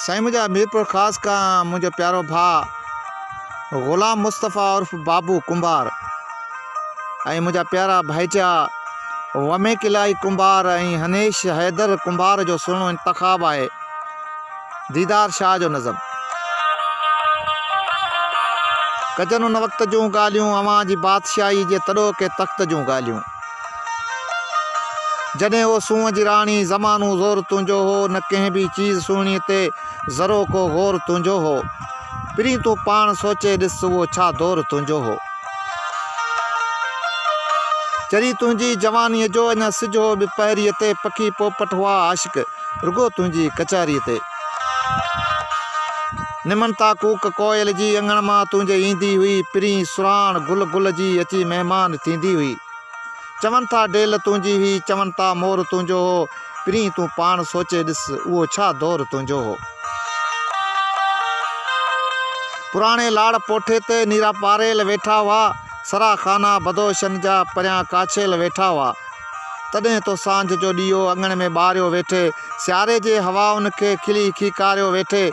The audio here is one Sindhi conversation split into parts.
سائين منهنجا ميرپورخاص کان منهنجو پيارو ڀاء غلام مصطفيٰ عرف بابو ڪنڀار ۽ منهنجا پيارا ڀائيٽيا وميڪ الاهي ڪنڀار ۽ هنيش حيدر ڪنڀار جو سهڻو انتخاب آهي ديدار شاهه جو نظم. ڪجن ان وقت جون ڳالهيون اوهان جي بادشاهي جي تڏهوڪي تخت جون ڳالهيون. جڏهن او سونهن جي راڻي، زمانو زور تنهنجو هو، نه ڪنهن به چيز سهڻيء تي ذرو ڪو غور تنهنجو هو. پرين تون پاڻ سوچي ڏس، اهو ڇا دور تنهنجو هو. چري تنهنجي جوانيء جو اڃا سج هو ٻپهريء تي، پکي پوپٽ هئا عاشق، رڳو تنهنجي ڪچهريء تي. نمن تا ڪوڪ ڪوئل جي اڱڻ مان تنهنجي ايندي هئي، پرين سرهاڻ گل گل جي اچي مهمان ٿيندي هئي. چون ٿا ڊيل تنهنجي هئي، چون ٿا مور تنهنجو هو، پرين تون پاڻ سوچي ڏس، اهو ڇا دور تنهنجو هو. پراڻي لاڙ پوٺي تي نيرا پاريل ويٺا هئا، سرا خانا بدوشن جا پريان ڪاڇيل ويٺا هئا. تڏهن تو سانجهه جو ڏيئو اڱڻ ۾ ٻاريو ويٺي، سياري جي هوائن کي کلي کيڪاريو ويٺي،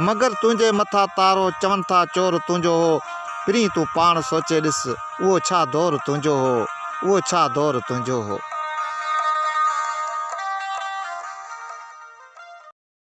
مگر تنهنجي مٿان تارو چون ٿا چور تنهنجو هو، پرين تون پاڻ سوچي ڏس، اهو ڇا دور تنهنجو هو، اهو ڇا دور تنهنجو هو.